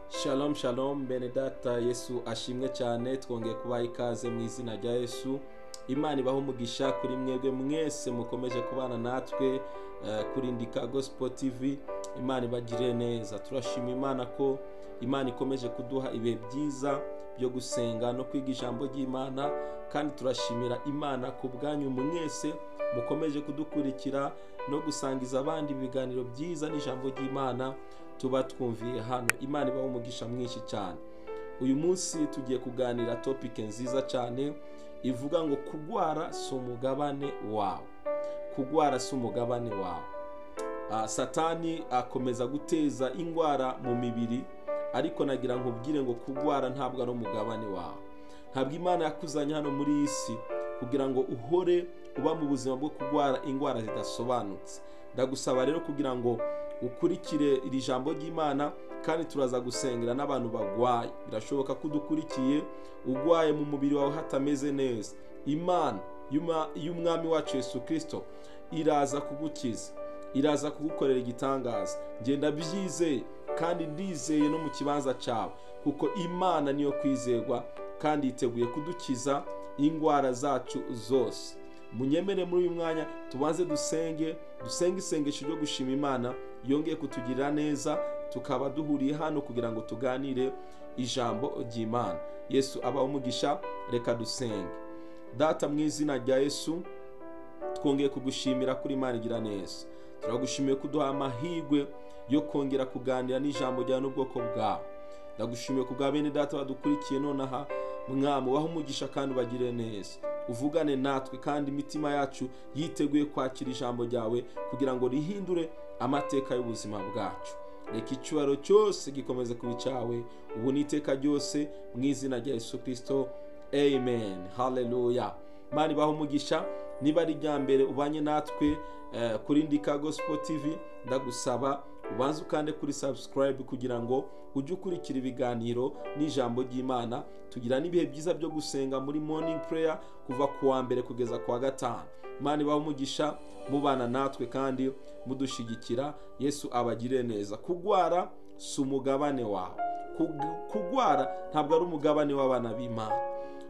Shalom shalom bene data, Yesu ashimwe cyane. Twongeye kubaha ikaze mu izina rya Yesu. Imana ibaho umugisha kuri mwebwe mwese mukomeje kubana natwe kuri Ndika Gospel TV. Imana ibagirire neza. Turashima Imana ko Imana ikomeje kuduha ibihe byiza byo gusenga no kwiga ijambo ry'Imana, kandi turashimira Imana ku bwanyu mwese mukomeje kudukurikira no gusangiza abandi ibiganiro byiza n'ijambo ry'Imana tuba twumviye hano. Imana ibaho umugisha mwinshi cyane. Uyu munsi tugiye kuganira topic nziza cyane ivuga ngo kugwara si umugabane wawe. Kugwara si umugabane wawe. Satani akomeza guteza indwara mu mibiri, ariko nagira nkubwire ngo kugwara ntabwo ari umugabane wawe. Ntabwo Imana yakuzanye hano muri iyi si kugira ngo uhore uba mu buzima bwo kugwara indwara zidasobanutse. Ndagusaba rero kugira ngo ukurikire iri jambo ry'Imana, kandi turaza gusengera n'abantu bagwaye. Birashoboka ko udukurikiye ugwaye mu mubiri wawe hatameze neza. Imana y'Umwami wacu Yesu Kristo iraza kugukiza, iraza kugukorera igitangaza. Ngenda byizeye kandi ndizeye no mu kibanza cyawe, kuko Imana niyo kwizerwa kandi yiteguye kudukiza indwara zacu zose. Munyemere muri uyu mwanya tubanze dusenge, dusenge isengesho ryo gushima Imana yongeye kutugirira neza, tukaba duhuriye hano kugira ngo tuganire ijambo ry'Imana. Yesu abahe umugisha. Reka dusenge. Data, mu izina rya Yesu, twongeye kugushimira kuri Imana igira neza. Turagushimiye kuduha amahirwe yo kongera kuganira n'ijambo ryawe n'ubwoko bwawe. Ndagushimiye ku bwa bene data badukurikiye nonaha. Mwami, ubahe umugisha kandi ubagire neza. Uvugane natwe, kandi imitima yacu yiteguye kwakira ijambo ryawe kugira ngo rihindure amateka y'ubuzima bwacu. Reka icyubahiro cyose gikomeze kuba icyawe ubu n'iteka ryose, mu izina rya Yesu Kristo, amen. Haleluya. Imana ibahe umugisha. Niba ari irya mbere ubanye natwe kuri Ndika Gospel TV, ndagusaba ubanze ukande kuri subscribe kugira ngo ujye ukurikira ibiganiro n'ijambo ry'Imana. Tugira n'ibihe byiza byo gusenga muri morning prayer kuva ku wa mbere kugeza ku wa gatanu. Imana ibahe umugisha mubana natwe kandi mudushigikira. Yesu abagire neza. Kugwara si umugabane wawe. Kugwara ntabwo ari umugabane w'abana b'Imana.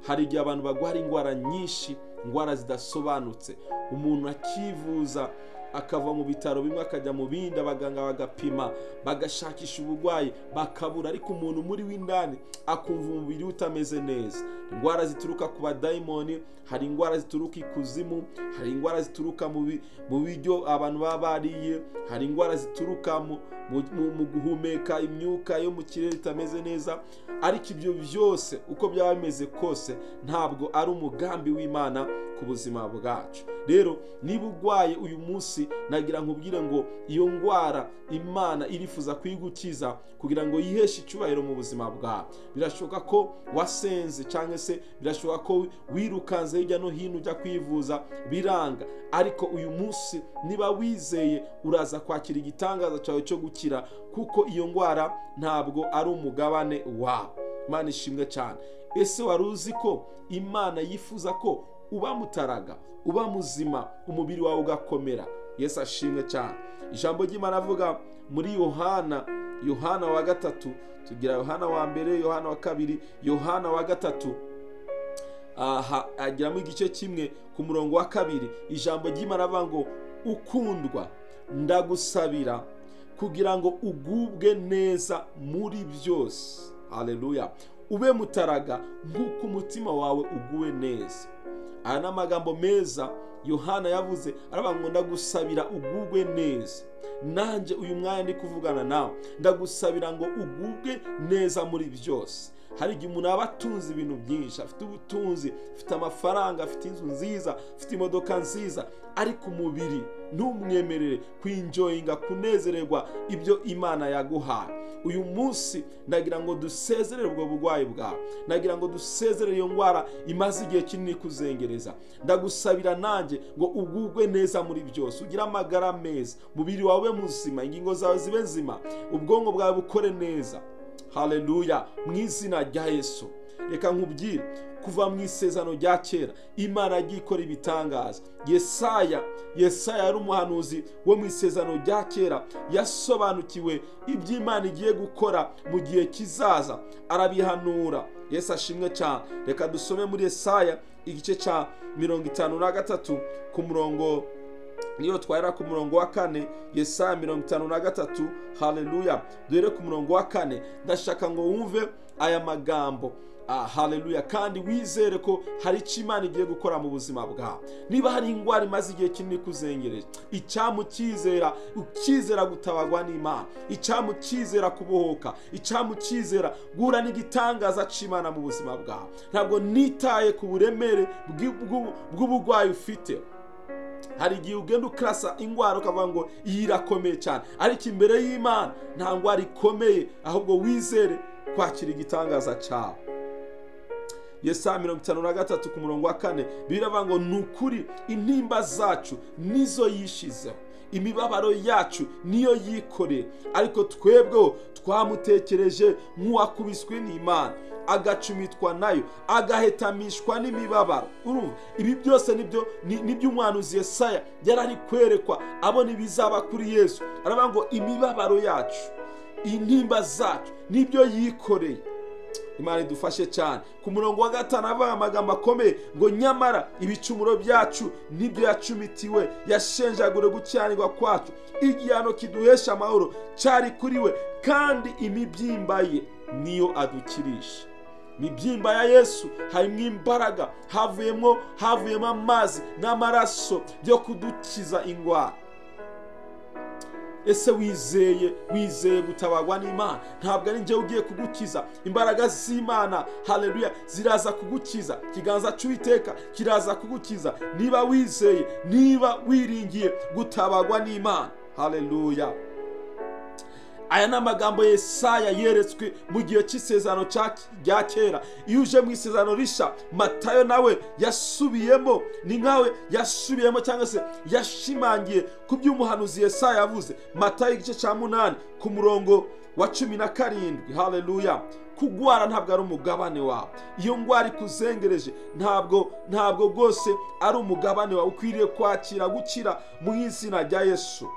Hari igihe abantu bagwara indwara nyinshi, indwara zidasobanutse, umuntu akivuza akava mu bitaro bimwe akajya mu bindi, abaganga bagapima bagashakisha uburwayi bakabura, ariko umuntu muri w'indani akumva umubiri we utameze neza. Indwara zituruka ku badayimoni, hari indwara zituruka ikuzimu, hari indwara zituruka mu biryo abantu baba bariye, hari indwara zituruka mu guhumeka imyuka yo mu kirere itameze neza. Ariko ibyo byose uko byaba bimeze kose ntabwo ari umugambi w'Imana ku buzima bwacu. Rero niba urwaye uyu munsi, nagira nkubwire ngo iyo ndwara Imana irifuza kuyigukiza kugira ngo yiheshe icyubahiro mu buzima bwawe. Birashoboka ko wasenze, cyangwa se birashoboka ko wirukanze hirya no hino ujya kwivuza biranga, ariko uyu munsi niba wizeye uraza kwakira igitangaza cyawe cyo gukira, kuko iyo ndwara ntabwo ari umugabane wawe. Imana ishimwe cyane. Ese wari uzi ko Imana yifuza ko uba mutaraga, uba muzima, umubiri wawe ugakomera? Yesu ashimwe cyane. Ijambo ry'Imana avuga muri Yohana, Yohana wa gatatu, tugira Yohana wa mbere, Yohana wa kabiri, Yohana wa gatatu, agiramo igice kimwe ku murongo wa 2. Ijambo ry'Imana avuga ngo ukundwa, ndagusabira kugira ngo ugubwe neza muri byose. Haleluya. Ube mutaraga nk'uko umutima wawe uguwe neza. Aya ni amagambo meza Yohana yavuze, aravuga ngo ndagusabira ugubwe neza. Nanjye uyu mwanya ndi kuvugana nawe, ndagusabira ngo ugubwe neza muri byose. Hari igihe umuntu aba atunze ibintu byinshi, afite ubutunzi, afite amafaranga, afite inzu nziza, afite imodoka nziza, ariko umubiri ntumwemerere kwinjoyinga, kunezererwa ibyo Imana yaguhaye. Uyu munsi ndagira ngo dusezerere ubwo burwayi bwawe, ndagira ngo dusezerere iyo ndwara imaze igihe kinini kuzengereza. Ndagusabira nanjye ngo ugubwe neza muri byose, ugire amagara meza, umubiri wawe muzima, ingingo zawe zibe nzima, ubwonko bwawe bukore neza. Haleluya, mu izina rya Yesu. Reka nkubwire, kuva mu isezerano rya kera Imana yagiye ikora ibitangaza. Yesaya yari umuhanuzi wo mu isezerano rya kera, yasobanukiwe iby'Imana igiye gukora mu gihe kizaza, arabihanura. Yesu ashimwe cyane. Reka dusome muri Yesaya igice cya 53 ku murongo, niyo twahera ku murongo wa 4. Yesaya 53, haleluya, duhere ku murongo wa 4. Ndashaka ngo wumve aya magambo, haleluya, kandi wizere ko hari icyo Imana igiye gukora mu buzima bwawe. Niba hari indwara imaze igihe kinini kuzengereje, icyamukizera ukizera gutabagwa n'Imana, icyamukizera kubohoka, icyamukizera guhura n'igitangaza cy'Imana mu buzima bwawe. Ntabwo nitaye ku buremere bw'uburwayi ufite. Hari igihe ugenda ukarasa indwara ukavuga ngo iyi irakomeye cyane, ariko imbere y'Imana nta ndwara ikomeye, ahubwo wizere kwakira igitangaza cyawe. Yesaya 53 ku murongo wa 4 biravuga ngo ni ukuri intimba zacu nizo yishizeho, imibabaro yacu niyo yikoreye, ariko twebweho twamutekereje nk'uwakubiswe n'Imana, agacumitwa nayo, agahetamishwa n'imibabaro. Urumva ibi byose nibyo umuhanuzi Yesaya yari ari kwerekwa abona ibizaba kuri Yesu. Aravuga ngo imibabaro yacu, intimba zacu nibyo yikoreye. Imana idufashe cyane. Ku murongo wa 5 avuga amagambo akomeye ngo nyamara ibicumuro byacu nibyo yacumitiwe, yashenjagure gukiranirwa kwacu, igihano kiduhesha amahoro cyari kuri we, kandi imibyimba ye niyo adukirisha. Imibyimba ya Yesu harimo imbaraga, havuyemo amazi n'amaraso byo kudukiza indwara. Ese wizeye gutabagwa n'Imana? Ntabwo ari njye ugiye kugukiza, imbaraga z'Imana, haleluya, ziraza kugukiza. Ikiganza cy'Uwiteka kiraza kugukiza niba wizeye, niba wiringiye gutabagwa n'Imana. Haleluya. Aya ni amagambo Yesaya yeretswe mu gihe cy'isezerano rya kera. Iyo uje mu isezerano risha, Matayo nawe yasubiyemo, ni nkawe yasubiyemo cyangwa se yashimangiye ku by'umuhanuzi Yesaya yavuze. Matayo igice cya 8 ku murongo wa 17. Haleluya. Kugwara ntabwo ari umugabane wawe. Iyo ndwara ikuzengereje ntabwo rwose ari umugabane wawe. Ukwiriye kwakira gukira mu izina rya Yesu.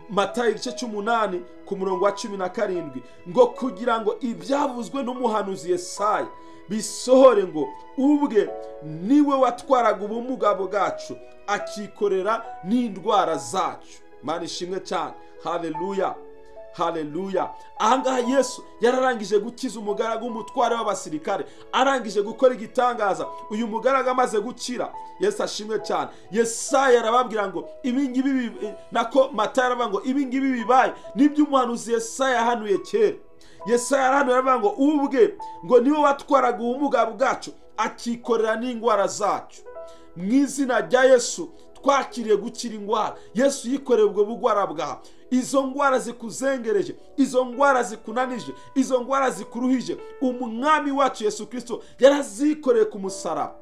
Matayo igice cy'umunani ku murongo wa 17 ngo kugira ngo ibyavuzwe n'umuhanuzi Yesaya bisohore, ngo ubwe niwe watwaraga ubumuga bwacu akikorera n'indwara zacu. Mana ishimwe cyane. Haleluya, haleluya. Ahangaha Yesu yararangije gukiza umugaragu w'umutware w'abasirikare, arangije gukora igitangaza. Uyu mugaragu amaze gukira, Yesu ashimwe cyane, Yesaya arababwira ngo ibingibi, nako Matayo aravuga ngo ibingibi bibaye nibyo umuhanuzi Yesaya yahanuye kera. Yesaya yarahanuye aravuga ngo ubwe ngo niwe watwaraga ubumuga bwacu akikorera n'indwara zacu. Mu izina rya Yesu twakiriye gukira indwara. Yesu yikoreye ubwo bugwara bwawe. Izo ndwara zikuzengereje, izo ndwara zikunanije, izo ndwara zikuruhije, umwami wacu Yesu Kristo yarazikoreye ku musaraba.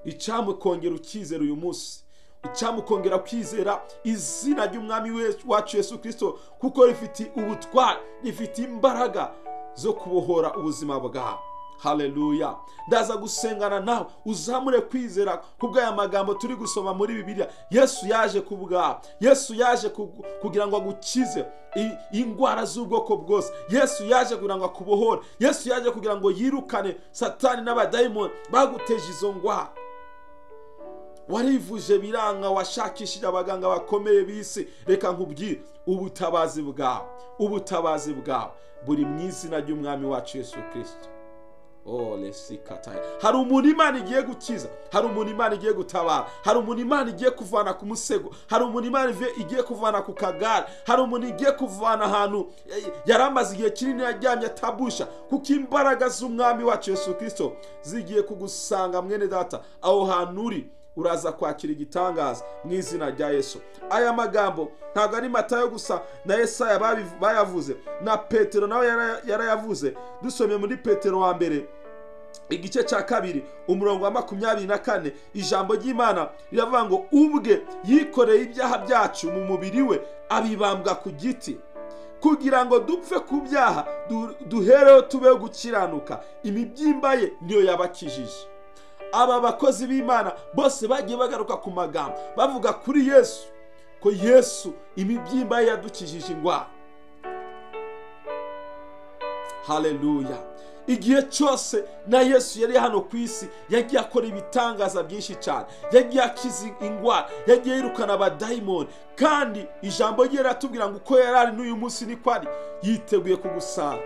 Icyamukongera ukizera uyu munsi, icyamukongera kwizera izina ry'umwami wacu Yesu Kristo, kuko rifite ubutware, rifite imbaraga zo kubohora ubuzima bwawe. Haleluya. Ndaza gusengana nawe uzamure kwizera kubw'aya magambo turi gusoma muri Bibiliya. Yesu yaje kubwawe, Yesu yaje kugira ngo agukize indwara z'ubwoko bwose. Yesu yaje kugira ngo akubohore. Yesu yaje kugira ngo yirukane Satani n'abadayimoni baguteje izo ndwara. Warivuje biranga, washakishije abaganga bakomeye b'isi. Reka nkubwire, ubutabazi bwawe, ubutabazi bwawe buri mu izina ry'umwami wacu Yesu Kristo. Oh, lesikataya. Hari umuntu Imana igiye gukiza, hari umuntu Imana igiye gutabara, hari umuntu Imana igiye kuvana ku musego, hari umuntu Imana igiye kuvana ku kagare, hari umuntu igiye kuvana ahantu yari amaze igihe kinini yaryamye atabusha, kuko imbaraga z'umwami wacu Yesu Kristo zigiye kugusanga mwene data. Aho hantu uri uraza kwakira igitangaza mu izina rya Yesu. Aya magambo ntabwo ari Matayo gusa na Yesaya bayavuze, na Petero nawe yarayavuze. Dusomye muri Petero wa mbere igice cya 2 umurongo wa 24, ijambo ry'Imana riravuga ngo ubwe yikoreye ibyaha byacu mu mubiri we, abibambwa ku giti, kugira ngo dupfe ku byaha duhereho tubeho gukiranuka. Imibyimba ye niyo yabakijije. Aba bakozi b'Imana bose bagiye bagaruka ku magambo bavuga kuri Yesu ko Yesu imibyimba ye yadukijije indwara. Haleluya. Igihe cyose na Yesu yari hano ku isi yagiye akora ibitangaza byinshi cyane, yagiye akiza indwara, yagiye yirukana abadayimoni, kandi ijambo rye riratubwira ngo uko yari ari n'uyu munsi niko ari, yiteguye kugusanga.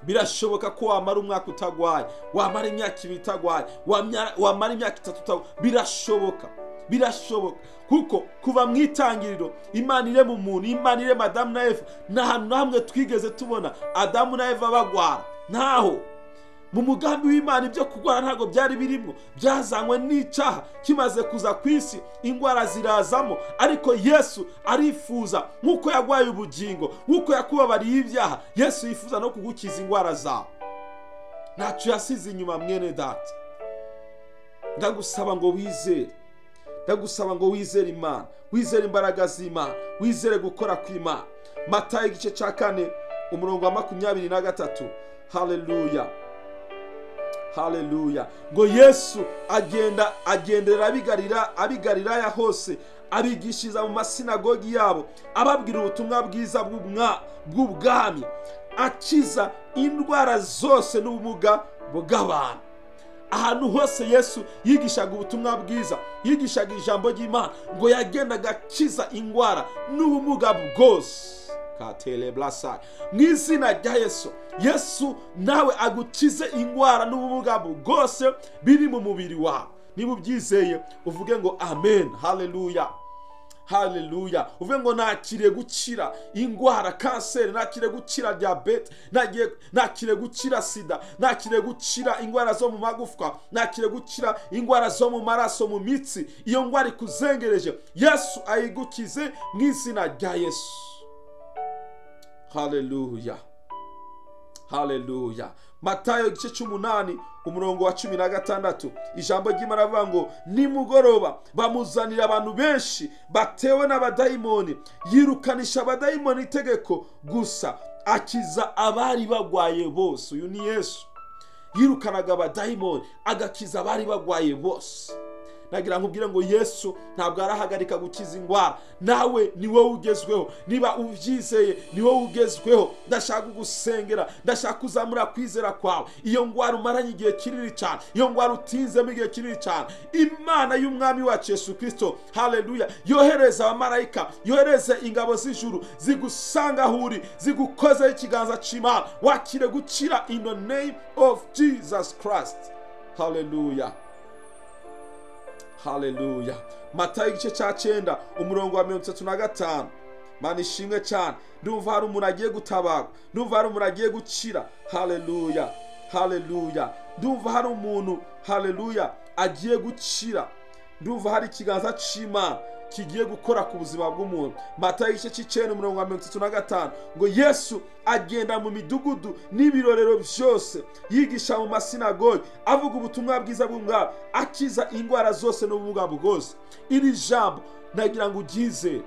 Birashoboka ko wamara umwaka utagwaye, wamara imyaka 2 utagwaye, wamara imyaka 3 utagwaye. Birashoboka, birashoboka, kuko kuva mu itangiriro Imana irema umuntu, Imana irema Adamu na Eva, nta hantu na hamwe twigeze tubona Adamu na Eva bagwara. Ntaho mu mugambi w'Imana ibyo kugwara ntabwo byari birimo, byazanywe n'icyaha kimaze kuza ku isi, indwara zirazamo. Ariko Yesu arifuza, nk'uko yagwaye ubugingo, nk'uko yakubabariye ibyaha, Yesu yifuza no kugukiza indwara zawe. Ntacyo yasize inyuma mwene data. Ndagusaba ngo wizere, ndagusaba ngo wizere Imana, wizere imbaraga z'Imana, wizere gukora kw'Imana. Matayo igice cya 4 umurongo wa 23. Haleluya, haleluya. Ngo Yesu agenda agendera abigalilaya hose, abigishiriza mu masinagogi yabo, ababwira ubutumwa bwiza bw'ubwami, akiza indwara zose n'ubumuga bw'abantu. Ahantu hose Yesu yigishaga ubutumwa bwiza, yigishaga ijambo ry'Imana, ngo yagendaga akiza indwara n'ubumuga bwose. Mu izina rya Yesu, Yesu nawe agukize indwara n'ubumuga bwose biri mu mubiri wawe. Niba ubyizeye uvuge ngo amen. Haleluya, haleluya. Uvuge ngo nakiriye gukira indwara kanseri, nakiriye gukira diyabete, nakiriye gukira sida, nakiriye gukira indwara zo mu magufwa, nakiriye gukira indwara zo mu maraso, mu mitsi. Iyo ndwara ikuzengereje, Yesu ayigukize mu izina rya Yesu. Haleluya, haleluya. Matayo igice 8 umurongo wa 16, ijambo ry'Imana rivuga ngo nimugoroba bamuzanira abantu benshi batewe n'abadayimoni, yirukanisha abadayimoni itegeko gusa, akiza abari bagwaye bose. Uyu ni Yesu yirukanaga abadayimoni agakiza abari bagwaye bose. Nagira nkubwire ngo Yesu ntabwo arahagarika gukiza indwara. Nawe ni wowe ugezweho, niba ubyizeye ni wowe ugezweho. Ndashaka kugusengera, ndashaka kuzamura kwizera kwawe. Iyo ndwara umaranye igihe kinini cyane, iyo ndwara utinzemo igihe kinini cyane, Imana y'Umwami wacu Yesu Kristo, haleluya, yohereza abamarayika, yohereze ingabo z'ijuru zigusanga aho uri, zigukozeho ikiganza cy'Imana, wakire gukira in the name of Jesus Christ. Haleluya, haleluya. Matayo igice cya 9 umurongo wa 35. Mana ishimwe cyane. Ndumva hari umuntu agiye gutabarwa, ndumva hari umuntu agiye gukira. Haleluya, haleluya. Ndumva hari umuntu, haleluya, agiye gukira. Ndumva hari ikiganza cy'Imana kigiye gukora ku buzima bw'umuntu. Matayo igice cy'icenda umurongo wa 35 ngo Yesu agenda mu midugudu n'ibirorero byose, yigisha mu masinagogi, avuga ubutumwa bwiza bw'umwami, akiza indwara zose n'ubumuga bwose. Iri jambo nagira ngo uryizere,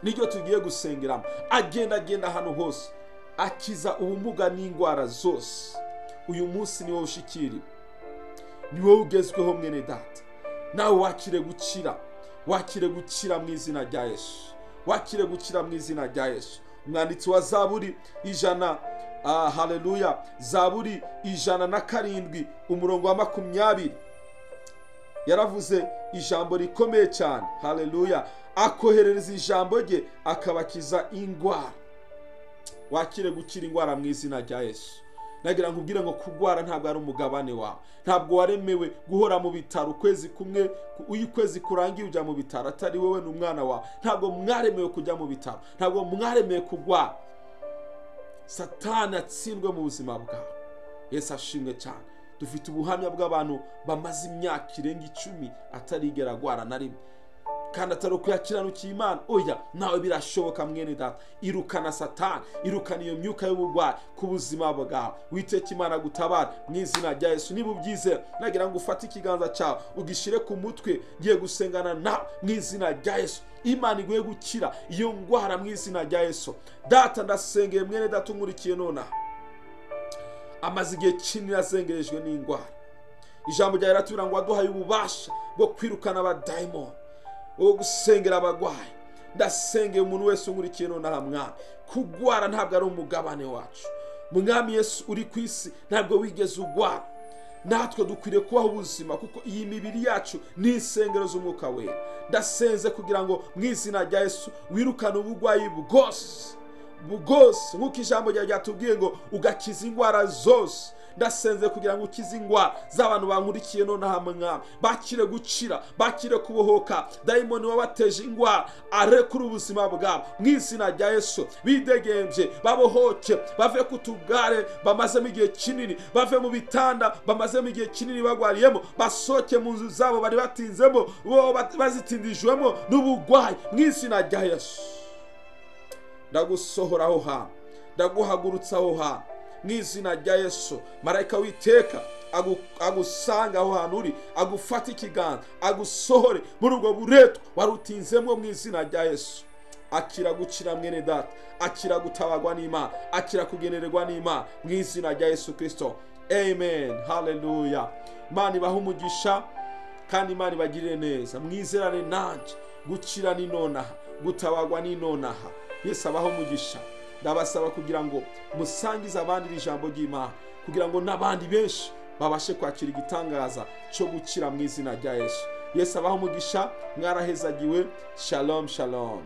niryo tugiye gusengeramo. Agenda agenda ahantu hose, akiza ubumuga n'indwara zose. Uyu munsi ni wowe ushikiriwe, ni wowe ugezweho mwene data. Nawe wakire gukira, wakire gukira mu izina rya Yesu, wakire gukira mu izina rya Yesu. Umwanditsi wa Zaburi 100, haleluya, Zaburi 107 umurongo wa 20 yaravuze ijambo rikomeye cyane. Haleluya. Akoherereza ijambo rye akabakiza indwara. Wakire gukira indwara mu izina rya Yesu. Nagira nkubwire ngo kugwara ntabwo ari umugabane wawe. Ntabwo waremewe guhora mu bitaro ukwezi kumwe, uyu kwezi kurangiye ujya mu bitaro, atari wowe n'umwana wawe. Ntabwo mwaremewe kujya mu bitaro, ntabwo mwaremewe kugwara. Satani atsindwe mu buzima bwawe. Yesu ashimwe cyane. Dufite ubuhamya bw'abantu bamaze imyaka irenga 10 atarigera agwara na rimwe. kandi atari uko yakiranukiye Imana. Oya, nawe birashoboka mwene data. Irukana Satani, irukana iyo myuka y'ubugwayi ku buzima bwawe. Witeka Imana gutabara mu izina rya Yesu. Niba ubyizera, nagira ngo ufate ikiganza cyawe ugishire ku mutwe, ngiye gusengana nawe mu izina rya Yesu. Imana iguhe gukira iyo ndwara mu izina rya Yesu. Data, ndasengeye mwene data unkurikiye nonaha, amaze igihe kinini azengerejwe n'indwara. Ijambo ryawe riratubwira ngo waduhaye ububasha bwo kwirukana abadayimoni, bwo gusengera abagwayi. Ndasengeye umuntu wese unkurikiye nonaha mwami, kugwara ntabwo ari umugabane wacu. Mwami Yesu, uri ku isi ntabwo wigeze ugwara. Natwe dukwiriye kubaho ubuzima, kuko iyi mibiri yacu ni insengero z'umwuka wera. Ndasenze kugira ngo mu izina rya Yesu wirukane ubugwayi bwose bwose, nk'uko ijambo ryawe ryatubwiye ngo ugakiza indwara zose. Ndasenze kugira ngo ukize indwara z'abantu bankurikiye nonaha mwami, bakire gukira, bakire kubohoka. Dayimoni wabateje indwara arekure ubuzima bwabo mu izina rya Yesu. Bidegembye, babohoke, bave ku tugare bamazemo igihe kinini, bave mu bitanda bamazemo igihe kinini bagwariyemo, basohoke mu nzu zabo bari batinzemo, bo bazitindijwemo n'ubugwayi mu izina rya Yesu. Ndagusohora aho hantu, ndaguhagurutsa aho hantu mu izina rya Yesu. Marayika witeka agusanga aho hantu uri, agufata ikiganza, agusohore muri ubwo buretwa wari utinzemo mu izina rya Yesu. Akira gukira mwene data, akira gutabagwa n'Imana, akira kugenererwa n'Imana mu izina rya Yesu Kristo. Amen, haleluya. Imana ibahe umugisha kandi Imana ibagirire neza. Mwizerane nanje, gukira ni nonaha, gutabagwa ni nonaha. Yesu abahe umugisha. Ndabasaba kugira ngo musangize abandi iri jambo ry'Imana, kugira ngo n'abandi benshi babashe kwakira igitangaza cyo gukira mu izina rya Yesu. Yesu abahe umugisha, mwarahezagiwe. Shalom, shalom.